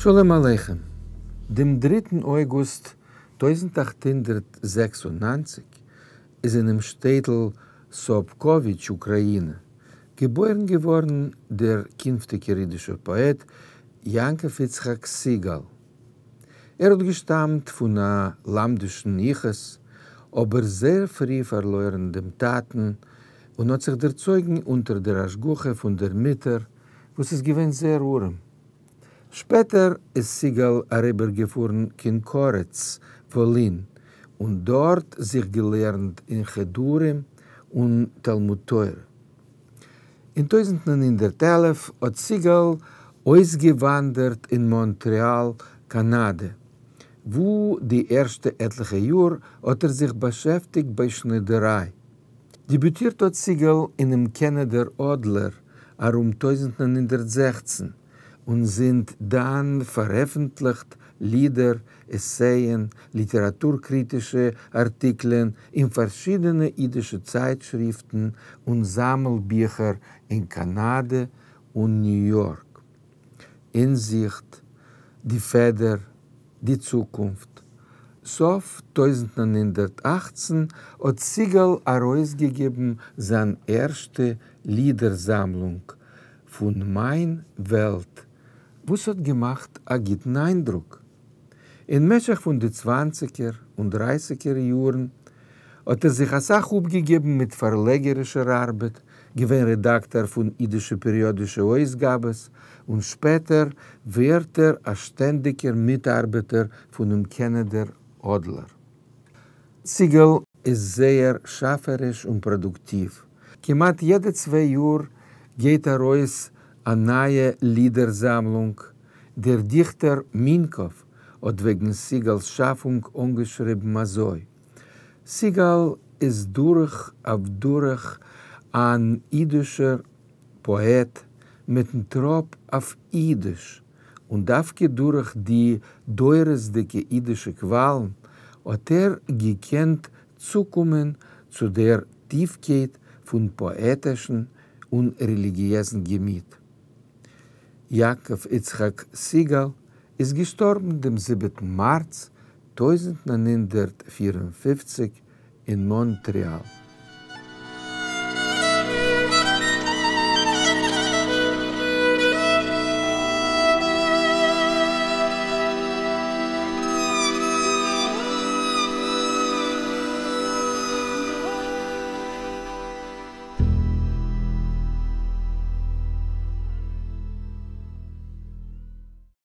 שלום עליכם. דעם דריטן אויגוסט 1896 איז אינעם שטעטל סאבקאוויטש, אוקראינע, געבוירן געווארן דער קינפטיגער אידישער פאעט יעקב יצחק סיגאל. ער האט געשטאמט פון א לומדישן יחוס, אבער זייער פרי פארלוירן דעם טאטן און האט זיך דערצויגן אונטער דער השגחה פון דער מוטער, וואס איז געווען זייער ארעם. שפעטער איז סיגאל אריבערגעפארן קיין קארעץ, וואלין, און דארט זיך געלערנט אין חדרים און תלמוד תורה. אין 1911 האט סיגאל אויסגעוואנדערט אין מאנטרעאל, קאנאדע, וואו די ערשטע עטליכע יאר האט ער זיך באשעפטיגט ביי שנידעריי. דעביוטירט האט סיגאל אינעם קענעדער אדלער ארום 1916, און זינט דאן פארעפנטליכט לידער, עסייען, ליטעראטור-קריטישע ארטיקלען אין פארשידענע אידישע צייטשריפטן און זאמל-ביכער אין קאנאדע און ניו יארק. אינזיכט, די פעדער, די צוקונפט. סוף 1918 האט סיגאל ארויסגעגעבן זיין ערשטע לידער-זאמלונג פון מיין וועלט, וואס האט געמאכט א גוטן איינדרוק. אין משך פון די צוואנציגער און דרייסיגער יארן האט ער זיך אסאך אפגעגעבן מיט פארלעגערישער ארבעט, געווען רעדאקטאר פון אידישע פעריאדישע אויסגאבעס, און שפעטער ווערט ער א שטענדיגער מיטארבעטער פונעם קענעדער אדלער. סיגאל איז זייער שאפעריש און פראדוקטיוו. כמעט יעדע צוויי יאר גייט ארויס א נייע לידער-זאמלונג. דער דיכטער מינקאוו האט וועגן סיגאל'ס שאפונג אנגעשריבן אזוי, סיגאל איז דורך אויף דורך אן אידישער פאעט מיטן טראפ אויף אידיש, און דווקא דורך די דורות'דיגע אידישע קוואלן האט ער געקענט צוקומען צו דער טיפקייט פון פאעטישן און רעליגיעזן געמיט. יעקב יצחק סיגאל איז געשטארבן דעם זיבעטן מארץ 1954 אין מאנטריאל.